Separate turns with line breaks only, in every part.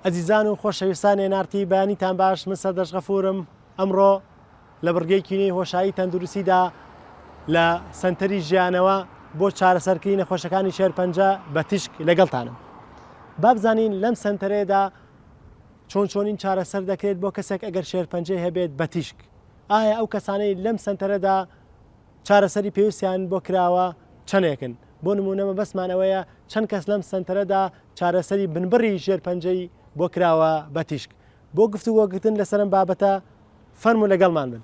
ئەزیزان و خۆشەویستان ئێن ئاڕ تی بەیانیتان باش من سەردەشت غەفورم ئەمڕۆ لە بڕگەیەکی نوێی هۆشایی تەندروستیدا لە سەنتەری ژیانەوە بۆ چارەسەرکردنی نەخۆشەکانی شێرپەنجە بە تیشک لەگەڵتانم. با بزانین لەم سەنتەرەیەدا چۆن چۆنین چارەسەر دەکرێت بۆ کەسێک ئەگەر شێرپەنجەی هەبێت بە تیشک. ئایا ئەو کەسانەی لەم سەنتەرەدا چارەسەری پێویستیان بۆ کراوە چەندێکن؟ بۆ نموونە مەبەستمان ئەوەیە چەند کەس لەم سەنتەرەدا چارەسەری بنبڕی شێرپەنجەی بۆ کراوە بە تیشک؟ بۆ گفتوگۆکردن لەسەر ئەم بابەتە فەرموو لەگەڵمان بن.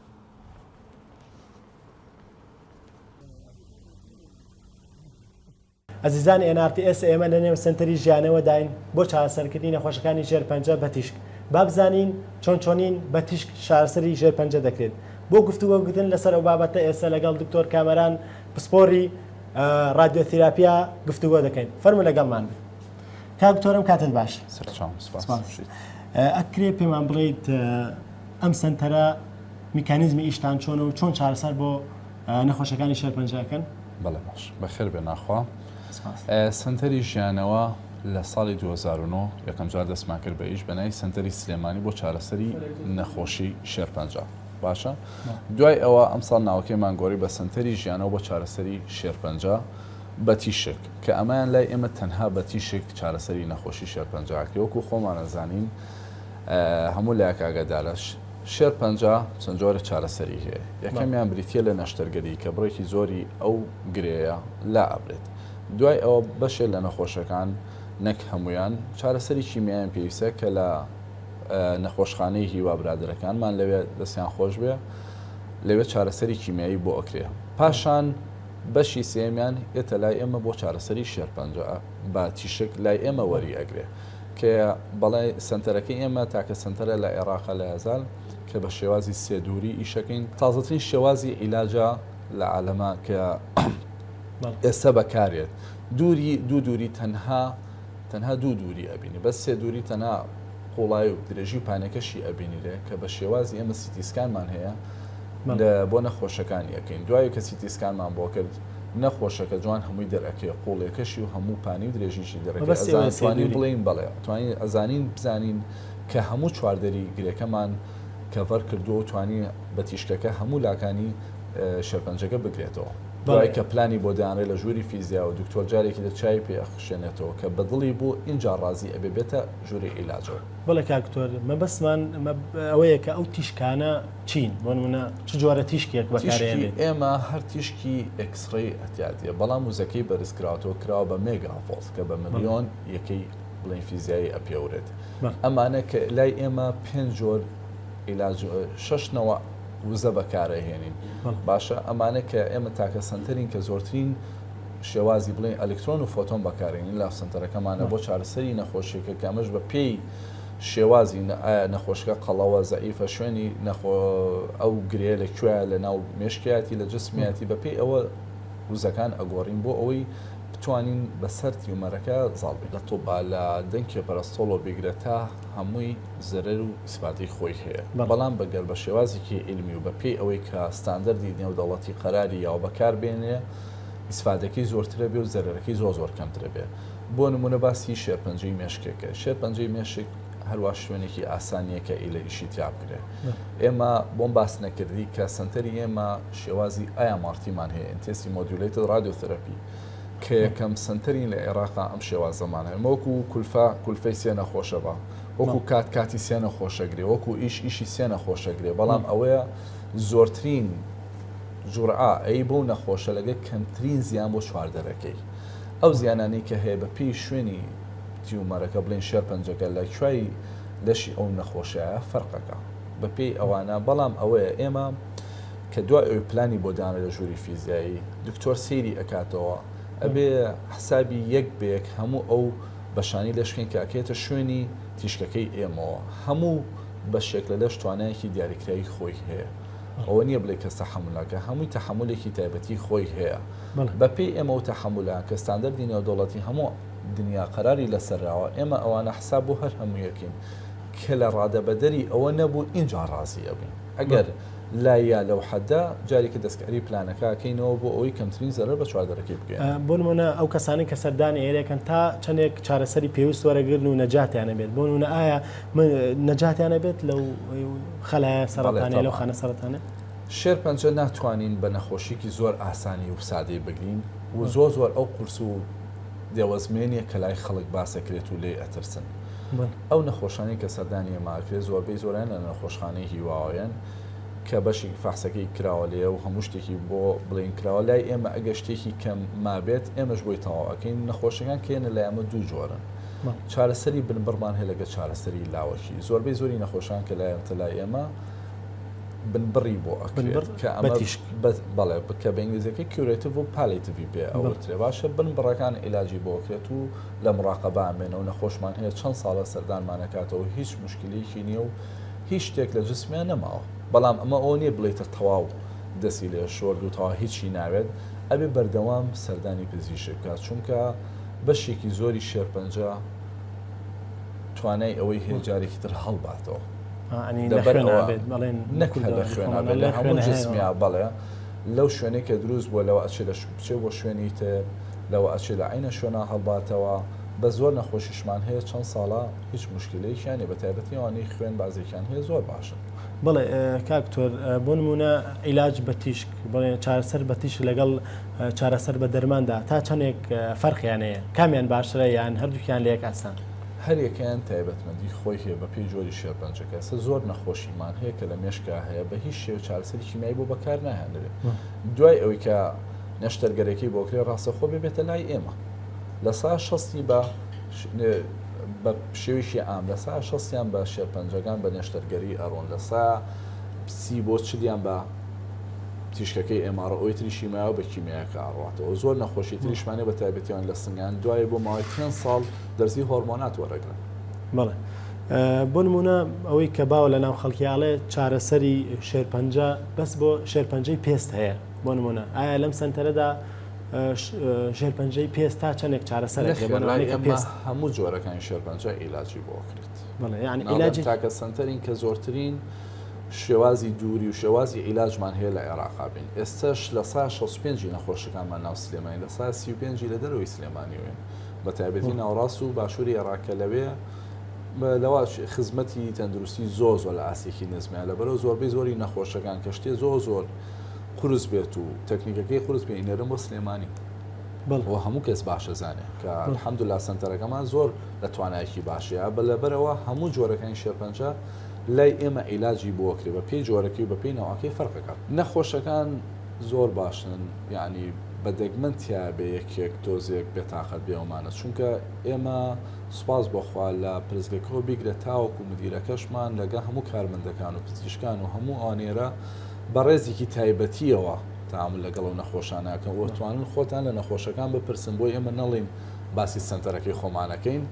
ئەزیزان ئێن ئاڕ تی ئێستا ئێمە لە نێو سەنتەری ژیانەوەداین بۆ چارەسەرکردنی نەخۆشەکانی شێرپەنجە بە تیشک. با بزانین چۆن چۆنین بە تیشک چارەسەری شێرپەنجە دەکرێت. بۆ گفتوگۆکردن لەسەر ئەو بابەتە ئێستا لەگەڵ دکتۆر کامەران پسپۆری ڕادیۆثیراپیا گفتوگۆ دەکەین. فەرموو لەگەڵمان بن. کاک دکتۆر ئەم کاتت باش.
سەرچاوم سپاس.
ئەکرێ پێمان بڵێیت ئەم سەنتەرە میکانیزمی ئیشتان چۆنە و چۆن چارەسەر بۆ نەخۆشەکانی شێرپەنجە ئەکەن؟
بەڵێ باش بەخێر بێ ناخوا. سەنتەری ژیانەوە لە ساڵی 2009 یەکەم جار دەستمان کرد بە ئیش بە ناوی سەنتەری سلێمانی بۆ چارەسەری نەخۆشی شێرپەنجە باشە دوای ئەوە ئەمساڵ ناوەکەیمان گۆڕی بە سەنتەری ژیانەوە بۆ چارەسەری شێرپەنجە بە تیشک کە ئەمەیان لای ئێمە تەنها بە تیشک چارەسەری نەخۆشی شێرپەنجە ئەکرێ وەکو خۆمان ئەزانین هەموو لایەک ئاگادارە شێرپەنجە چەند جۆرە چارەسەری هەیە یەکەمیان بریتیە لە نەشتەرگەری کە بڕێکی زۆری ئەو گرێیە لا ئەبرێت دوای ئەوە بەشێ لە نەخۆشەکان نەک هەمویان چارەسەری کیمیایان پێویستە کە لە نەخۆشخانەی هیوا برادەرەکانمان لەوێ دەستیان خۆش بێ لەوێ چارەسەری کیمیایی بۆ ئەکرێ پاشان بەشی سێیەمیان یەتە لای ئێمە بۆ چارەسەری شێرپەنجە بە تیشک لای ئێمە وەری ئەگرێ کە بەڵێ سەنتەرەکەی ئێمە تاکە سەنتەرە لە عێراقە لە یازال کە بە شێوازی سێ دووری ئیشەکەین تازەترین شێوازی عیلاجە لە عالەمە کە ئێستا بەکارێت دووری دوو دووری تەنها تەنها دوو دووری ئەبینی بەس سێ دووری تەنها قوڵایی و درێژی و پانەکەشی ئەبینیرێ کە بە شێوازی ئێمە CT scan مان هەیە بۆ نەخۆشەکانی ئەکەین دوای کە CT scan مان بۆ کرد نەخۆشەکە جوان هەمووی دەرەکەی قوڵیەکەشی و هەموو پانی و درێژیشی دەرەکەی توانین بڵێین بەڵێ توانین ئەزانین بزانین کە هەموو چواردەری گرێکەمان cover کردووە و توانی بە تیشکەکە هەموو لاکانی شێرپەنجەکە بگرێتەوە. دوای کە پلانی بۆ دانرێ لە ژووری فیزیا و دکتۆر جارێکی تر چاوی پێ ئەخشێنێتەوە کە بە دڵی بوو ئینجا ڕازی ئەبێ بێتە ژووری عیلاجەوە.
بەڵێ کاک دکتۆر مەبەستمان ئەوەیە کە ئەو تیشکانە چین؟ بۆ نموونە چ جۆرە تیشکێک
بەکارئەهێنرێت؟ تیشکی ئێمە هەر تیشکی X-ray ئەتیادیە بەڵام وزەکەی بەرزکراوەتەوە کراوە بە مێگا ڤۆڵت کە بە ملیۆن یەکەی بڵێین فیزیایی ئەپێورێت ئەمانە کە لای ئێمە پێنج جۆر عیلاج شەش نەوە وزە بەکارئەهێنین باشە ئەمانە کە ئێمە تاکە سەنتەرین کە زۆرترین شێوازی بڵێن ئەلکترۆن و فۆتۆن بەکارێنین لە سەنتەرەکەمانە بۆ چارەسەری نەخۆشیەکە کە ئەمەش بە پێی شێوازی ئایا نەخۆشەکە قەڵەوە زەعیفە شوێنی نەخۆ ئەو گرێ لە کوێ لە ناو مێشکیاتی لە جسمیاتی بە پێی ئەوە وزەکان ئەگۆڕین بۆ ئەوەی بتوانین بەسەر tumor ەکە زاڵ بین لە تۆبا لە دەنکێ پەرستۆڵۆ بیگرە تا هەمووی زەرەر و ئیسفادەی خۆی هەیە بەڵام بە گەر بە شێوازێکی عیلمی و بە پێی ئەوەی کە ستاندەردی نێودەوڵەتی قەراری یاوە بەکار بێنرێ ئیسفادەکەی زۆرترە بێ و زەرەرەکەی زۆر زۆر کەمترە بێ بۆ نمونە باسی شێرپەنجەی مێشکێکە شێرپەنجەی مێشک هەروا شوێنێکی ئاسان نییە کە ئیلە ئیشی تیا بکرێ ئێمە بۆم باس نەکردی کە سەنتەری ئێمە شێوازی IMRT مان هەیە intensity modulated radiotherapy کە یەکەم سەنتەرین لە عێراقا ئەم شێوازەمان هەیە وەکو کولفە کولفەی سێ نەخۆشە بە وەکو کات کاتی سێ نەخۆشەگرێ وەکو ئیش ئیشی سێ نەخۆشەگرێ بەڵام ئەوەیە زۆرترین جورعە ئەی بەو نەخۆشە لەگە کەمترین زیان بۆ چواردەرەکەی ئەو زیانانەی کە هەیە بە پێی شوێنی tumor ەکە بڵێن شێرپەنجەکە لە کوای لەشی ئەو نەخۆشەیە فەرقەکە بە پێی ئەوانە بەڵام ئەوەیە ئێمە کە دوای ئەوی پلانی بۆ دانرێ لە ژووری فیزیایی دکتۆر سەیری ئەکاتەوە ئەبێ حسابی یەک بە یەک هەموو ئەو بەشانی لەش بکەین کە ئەکەێتە شوێنی تیشکەکەی ئێمەوە هەموو بەشێک لە لەش توانایەکی دیاریکراوی خۆی هەیە ئەوە نییە بڵێ کەس تەحەمولەکە هەمووی تەحەمولێکی تایبەتی خۆی هەیە بەپێی ئێمە و تەحەمولە کە ستاندەردی نێودەوڵەتی هەموو دنیا قەراری لەسەراوە ئێمە ئەوانە حساب بۆ هەر هەموویەکەین کە لە ڕادەبەدەری ئەوە نەبوو ئینجا ڕازی ئەبین ئەگەر. لای یا لەو حەدە جارێکی دەستکاری پلانەکە ئەکەینەوە بۆ ئەوەی کەمترین زەرەر بە چواردەرەکەی بگەیەنین.
بۆ نموونە ئەو کەسانەی کە سەردانی ئێرەکەن تا چەندێک چارەسەری پێویست وەرەگرن و نەجاتیان ئەبێت؟ بۆ نموونە ئایا نەجاتیان ئەبێت لەو خەلایە
بەڵێ
سەرەتانیە لەو
تەبعەن.
خانە سەرەتانیە؟
شێرپەنجە ناتوانین بە نەخۆشیکی زۆر ئاسانی و سادەی بگرین و زۆر زۆر ئەو قورس و دێوەزمێ نیە کە لای خەڵک باس ئەکرێت و لێی ئەترسن. ئەو نەخۆشانەی کە سەردانی ئێمە ئەکرێت زۆربەی زۆریان لە نەخۆشخانەی هیواوەیەن کە بەشی فەحسەکەی کراوە لێیە و هەموو شتێکی بۆ بڵێین کراوە لای ئێمە ئەگەر شتێکی کەم مابێت ئێمەش بۆی تەواو ئەکەین نەخۆشەکان کە یەنە لای ئێمە دوو جۆرن چارەسەری بنبڕمان هەیە لەگە چارەسەری لاوەکی زۆربەی زۆری نەخۆشان کە لایەنتە لای ئێمە بنبڕی بۆ ئەکرێت کە ئەمە بەڵێ کە بە ئینگلیزیەکەی curative و palliative ی پێ ئەوترێ باشە بنبڕەکان عیلاجی بۆ ئەکرێت و لە مڕاقەبا ئەمێنەوە نەخۆشمان هەیە چەند ساڵە سەردانمان ئەکاتەوە هیچ موشکیلەیەکی نییە و هیچ شتێک لە جسمیان نەماوە بەڵام ئەمە ئەوە نییە بڵێی تر تەواو دەستی لێ شۆرد و تەواو هیچی ناوێت ئەبێ بەردەوام سەردانی پزیشک بکات چونکە بەشێکی زۆری شێرپەنجە توانای ئەوەی هەیە جارێکی تر هەڵباتەوە لەبەر ئەوە نەک هەر لە خوێنا بێت لە هەموو جسمیا بەڵێ لەو شوێنەی کە دروست بووە لەوە ئەچێ لە بچێ بۆ شوێنی تر لەوە ئەچێ لە عەینە شوێنا هەڵباتەوە بەس زۆر نەخۆشیشمان هەیە چەند ساڵە هیچ موشکیلەیەکیان نیە بەتایبەتی ئەوانەی خوێن بازێکیان هەیە زۆر باشن.
بەڵێ کاک دکتۆر بۆ نموونە عیلاج بە تیشک بڵێ چارەسەر بە تیشک لەگەڵ چارەسەر بە دەرماندا تا چەندێک فەرقیان هەیە کامیان باشترە یان هەردووکیان لە یەک ئاستان؟
هەریەکەیان تایبەتمەندی خۆی هەیە بەپێی جۆری شێرپەنجەکە ئێستا زۆر نەخۆشیمان هەیە کە لە مێشکا هەیە بە هیچ شێوە چارەسەری کیمیایی بۆ بەکار ناهێنرێت دوای ئەوەی کە نەشتەرگەرەکەی بۆ کرێ ڕاستەخۆ ببێتە لای ئێمە لە سا شەستی بە بە شێویشی عام لە سا شەستیان بە شێرپەنجەکان بە نەشتەرگەری ئەڕۆن لە سا سی بۆ چلیان بە تیشکەکەی MR ئەوی تریشی ماوە بە کیمیاکە ئەڕاتەوە زۆر نەخۆشی تریشمانێ بە تایبەتیان لە سنگان دوای بۆ ماوەی پێ ساڵ دەرزی هۆرمۆنات وەرەگرن.
بەڵێ بۆ نمونە ئەوەی کە باوە لە ناو خەڵکی ئاڵێ چارەسەری شێرپەنجە بەس بۆ شێرپەنجەی پێست هەیە بۆ نمونە ئایا لەم سنتەرەدا شێرپەنجەی پێست تا چەندێک چارەسەر
دەکرێت بۆ نمونە کە پێست هەموو جۆرەکانی شێرپەنجە عیلاجی بۆ کرێت
بەڵێ یعنی عیلاجی
تاکە سنتەرین کە زۆرترین شێوازی دووری و شێوازی عیلاجمان هەیە لە عێراقا بین ئێستش لە سا 65 نەخۆشەکانمان ناو سلێمانی لە سا 35 لە دەرەوەی سلێمانیوێن بە تایبەتی ناوەڕاست و باشووری عێراق کە لەوێ لەوە خزمەتی تەندروستی زۆر زۆر لە ئاستێکی نزمیان لەبەرەوە زۆربەی زۆری نەخۆشەکان کە شتێ زۆر زۆر قورس بێت و تەکنیکەکەی قورس بێ ئینەرم بۆ سلێمانی بۆ هەموو کەس باشە زانێ کە الحەمدلله سنتەرەکەمان زۆر لە توانایەکی باشەیە بە لەبەرەوە هەموو جۆرەکانی شێرپەنجە لای ئێمە عیلاجی بۆکرێ بە پێی جۆرەکەی و بە پێی نەوەکەی فەرقەکە نەخۆشەکان زۆر باشن یعنی بە دەگمەن تیابێ یەکێک تۆزێک بێتاقەت بێ ئەومانە چونکە ئێمە سوپاس بۆ خوا لە پرسگەکەوە بیگرە تاوەکو مدیرەکەشمان لەگە هەموو کارمەندەکان و پزیشکان و هەموو ئەوانێرە بە ڕێزێکی تایبەتیەوە تەعامول لەگەڵ ئەو نەخۆشانە ئەکەن و توانن خۆتان لە نەخۆشەکان بپرسن بۆی ئێمە نەڵین باسی سەنتەرەکەی خۆمانەکەین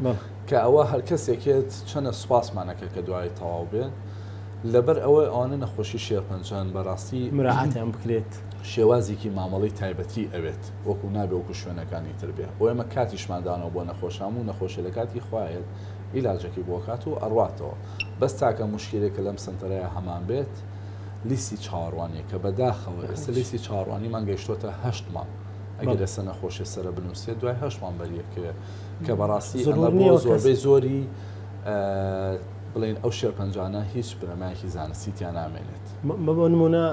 کە ئەوە هەر کەسێکێت چەنە سوپاسمانەکە کە دوای تەواو بێت لەبەر ئەوەی ئەوانە نەخۆشی شێرپەنجەن بەڕاستی
مراعاتیان بکرێت.
شێوازێکی مامەڵەی تایبەتی ئەوێت وەکو نابێ وەکو شوێنەکانی تر بێ بۆ ئێمە کاتیشمان دانەوە بۆ نەخۆش هەموو نەخۆشێ لە کاتی خوایەت عیلاجەکەی بۆ کات و ئەڕواتەوە بەس تاکە موشکیلەیەک کە لەم سەنتەرەیا هەمان بێت لیستی چاوەڕوانیە کە بەداخەوە ئێستا لیستی چاوەڕوانیمان گەیشتۆتە هەشت مانگ ئەگەر ئێستا نەخۆشێ سەرە بنووسێت دوای هەشت مانگ بەریەکەوێ کە بەڕاستی ئەمە بۆ زۆربەی زۆری بڵێین ئەو شێرپەنجانە هیچ بنەمایەکی زانستی تیا نامێنێت.
بۆ نموونە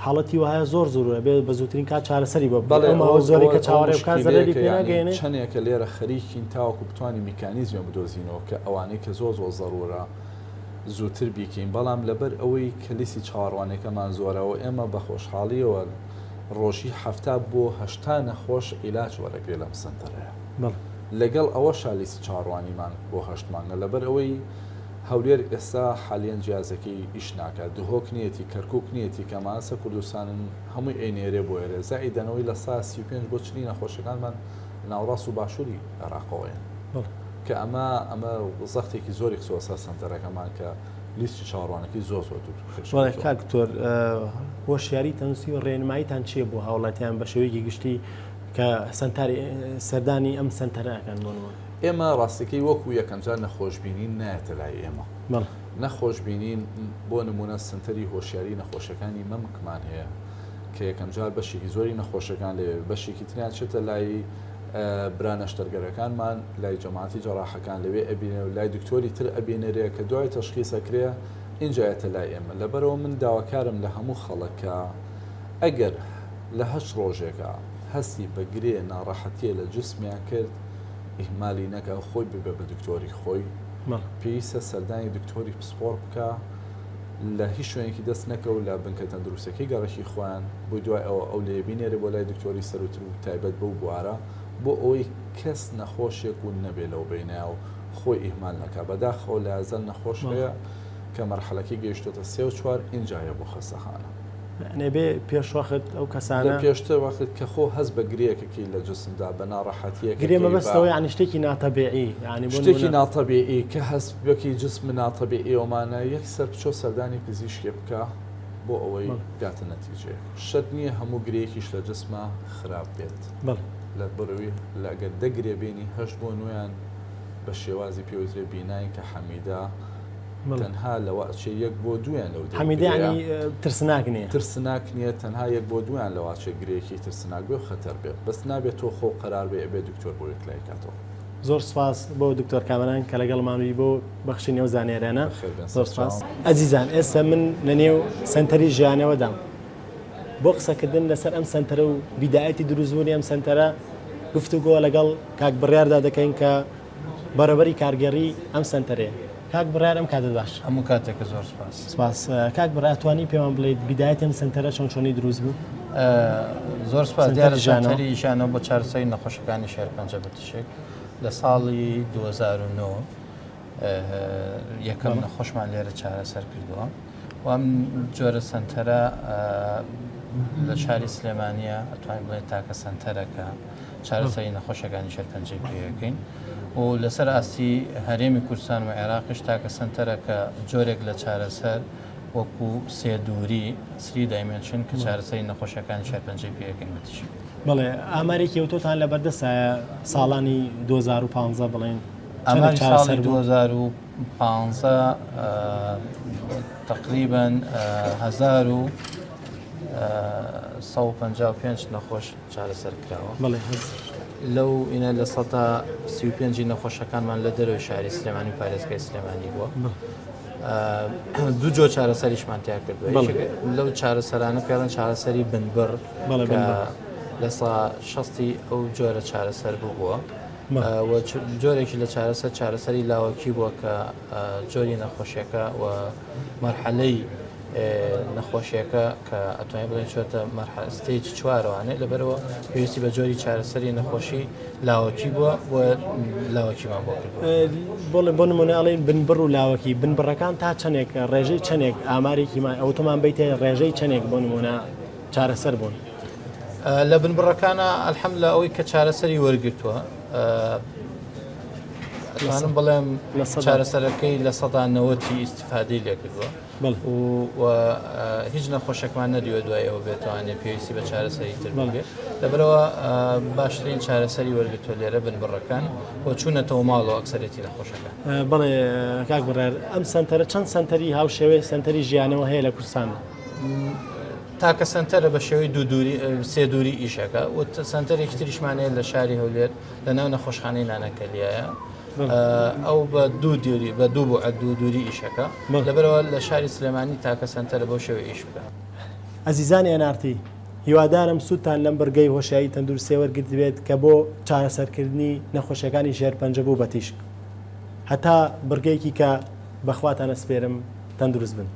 حاڵەتی وەهایە زۆر زۆرە بێ بە زووترین کات چارەسەری بۆ بکرێت. ئەو ماوە زۆرەی کە چاوەڕێ بکات زەرەری پێ ناگەیەنێ.
چەندێکە لێرە خەریکین تاوەکو بتوانین میکانیزمێک بدۆزینەوە کە ئەوانەی کە زۆر زۆر زەرورە زووتر بیکەین بەڵام لەبەر ئەوەی کە لیستی چاوەڕوانیەکەمان زۆرە و ئێمە بە خۆشحاڵیەوە ڕۆژی 70 بۆ 80 نەخۆش عیلاج وەرەگرێ لەم سەنتەرەیە. لەگەڵ ئەوەشا لیستی چاوەڕوانیمان بۆ هەشت مانگە لەبەر ئەوەی هەولێر ئێستا حالیەن جیازەکەی ئیش ناکات دهۆک نیەتی کەرکوک نیەتی کەماسە کوردستانن هەمووی ئەینێرێ بۆ ئێرە زائیدەن ئەوەی لە سا 35 بۆ چلی نەخۆشەکانمان ناوەڕاست و باشووری عێراقەوەیە کە ئەمە ئەمە زەختێکی زۆری خستووە سەر سەنتەرەکەمان کە لیستی چاوەڕوانەکەی زۆر زۆر دوور
بەڵێ کاک دکتۆر هۆشیاری تەندروستی و ڕێنماییتان چییە بۆ هاوڵاتیان بە شێوەیەکی گشتی کە سەنتاری سەردانی ئەم سەنتەرە ئەکەن بۆ نموونە؟
ئێمە ڕاستەکەی وەکو یەکەمجار نەخۆشبینین نایەتە لای ئێمە. نەخۆشبینین بۆ نمونە سنتەری هۆشیاری نەخۆشەکانی مەمکمان هەیە کە یەکەمجار بەشێکی زۆری نەخۆشەکان لەوێ بەشێکی تریان چێتە لای برا نەشتەرگەرەکانمان لای جەماعەتی جەڕاحەکان لەوێ ئەبینێ و لای دکتۆری تر ئەبینرێ کە دوای تەشخیس ئەکرێ ئینجا یەتە لای ئێمە لەبەرەوە من داواکارم لە هەموو خەڵک کە ئەگەر لە هەشت ڕۆژێکا هەستی بە گرێ ناڕەحەتیە لە جسمیان کرد ئیهمالی نەکا خۆی ببێ بە دکتۆری خۆی پێویستە سەردانی دکتۆری پسپۆڕ بکا لە هیچ شوێنێکی دەست نەکەو لە بنکە تەندروستەکەی گەڕەکی خۆیان بۆی دوای ئەوە ئەو لێ بینێرێ بۆ لای دکتۆری سەروتر و تایبەت بەو بوارە بۆ ئەوەی کەس نەخۆشێک ون نەبێ لەو بەینایە و خۆی ئیهمال نەکا بەداخەوە لازەن نەخۆش هەیە کە مەرحەلەکەی گەیشتۆتە سێ و چوار ئینجا یە بۆ خەستەخانە.
یەعنی بێ پێش وەخت ئەو کەسانە. لە
پێشتر وەخت کە خۆ هەست بە گرێیەکەکەی لە جسمدا بە ناڕەحەتیەکەکەی
گرێ مەبەستەوە یەعنی شتێکی ناتەبیعی یەعنی
بۆ شتێکی ناتەبیعی کە هەست بەکی جسم ناتەبیعی ئەومانە یەکسەر بچۆ سەردانی پزیشکێ بکە بۆ ئەوەی بگاتە نەتیجەیەک شەرت نییە هەموو گرێیەکیش لە جسما خراپ بێت لە بڕوی لە ئەگەر دە گرێ بینی هەشت بۆ نۆیان بە شێوازی پێوترێ benign کە حەمیدە تەنها لەوە ئەچێ یەک بۆ دوویان لەو دەی
حەمیدە
گرێیە.
یانی ترسناک نییە.
ترسناک نییە تەنها یەک بۆ دوویان لەوە ئەچێ گرێیەکی ترسناک بێ و خەتەر بێ بەس نابێ تۆ خۆو قەرار بێ ئەبێ دکتۆر بۆ یەکلایی کاتەوە.
زۆر سوپاس بۆ دکتۆر کامەران کە لەگەڵمان بووی بۆ بەخشینی ئەو زانیاریانە
بەخێر بێن
زۆر سوپاس.
سەرچاوم.
ئەزیزان ئێستا من لە نێو سەنتەری ژیانەوەدام بۆ قسەکردن لەسەر ئەم سەنتەرە و بیدایەتی دروستبوونی ئەم سەنتەرە گفتوگۆ لەگەڵ کاک بڕیاردا دەکەین کە بەڕێوبەری کارگێڕی ئەم سەنتەرەیە. کاک بڕیار ئەم کاتەت باش.
هەموو کاتێکە زۆر سوپاس.
سوپاس. کاک بڕیار توانی پێمان بڵێیت بیدایەتی ئەم سەنتەرە چۆن چۆنی دروست بوو؟
زۆر سوپاس. دیارە سەنتەری ژیانەوە بۆ چارەسەری نەخۆشەکانی شێرپەنجە بە تیشک لە ساڵی 2009 یەکەم نەخۆشمان لێرە چارەسەر کردووە و ئەم جۆرە سەنتەرە لە شاری سلێمانیە ئەتوانین بڵێن تاکە سەنتەرەکە چارەسەری نەخۆشەکانی شێرپەنجەی پێەکەین و لەسەر ئاستی هەرێمی کوردستان و عێراقیش تاکە سەنتەرە کە جۆرێک لە چارەسەر وەکو سێ دووری three dimension کە چارەسەری نەخۆشەکانی شێرپەنجەی پێەکەین بتیش.
بەڵێ ئامارێکی ئەوتۆتان لەبەردەستایە ساڵانی 2015 بڵێن
ئاماری ساڵی 2015 تقریبا 1155 نەخۆش چارەسەر کراوە.
بەڵێ هەز.
لەو ئینە 35% ی نەخۆشەکانمان لە دەرەوەی شاری سلێمانی و پارێزگای سلێمانی بووە. دوو جۆر چارەسەریشمان تیا کردووە. لەو چارەسەرانە پێڵێن چارەسەری بنبڕ کە 60% ی ئەو جۆرە چارەسەر بووە. و جۆرێکی لە چارەسەر چارەسەری لاوەکی بووە کە جۆری نەخۆشیەکە و مەرحەلەی نەخۆشیەکە کە ئەتوانین بڵێین چۆتە مەرحەلە stage چوارەوانێ لەبەرەوە پێویستی بە جۆری چارەسەری نەخۆشی لاوەکی بووە بۆ لاوەکیمان بۆ کردووە.
بۆڵێ بۆ نمونە ئەڵێن بنبڕ و لاوەکی بنبڕەکان تا چەندێک ڕێژەی چەندێک ئامارێکی ما ئەو تۆمان بیتێ ڕێژەی چەندێک بۆ نمونە چارەسەر بوون.
لە بنبڕەکانە الحمدلله ئەوەی کە چارەسەری وەرگرتووە ئەتوانم بڵێم چارەسەرەکەی 90% ی ئیستیفادەی لێکردووە و هیچ نەخۆشێکمان نەدیوە دوای ئەوە بێتوانێت پێویستی بە چارەسەری تر بێت لەبەرەوە باشترین چارەسەری وەرگتووە لێرە بنبڕەکان و چوونەتەوە ماڵەوە ئەکسەرێتی نەخۆشەکان.
بەڵێ کاک بڕیار ئەم سەنتەرە چەند سەنتەری هاوشێوەی سەنتەری ژیانەوە هەیە لە کوردستان؟
تاکە سەنتەرە بە شێوەی دوو دووری سێ دووری ئیشەکە و سەنتەرێکی تریشمان هەیە لە شاری هەولێر لە ناو نەخۆشخانەی نانەکەلیایە ئەو بە دوو دووری بە دوو بۆ دوو دووری ئیشەکە لەبەرەوە لە شاری سلێمانی تاکە سەنتەرە بەو شێوە ئیش بکە.
ئەزیزانی NRT هیوادارم سوودتان لەم بڕگەی هۆشیاری تەندروستیە وەرگرتبێت کە بۆ چارەسەرکردنی نەخۆشیەکانی شێرپەنجە بوو بە تیشک. هەتا بڕگەیەکی کە بەخواتان ئەسپێرم تەندروست بن.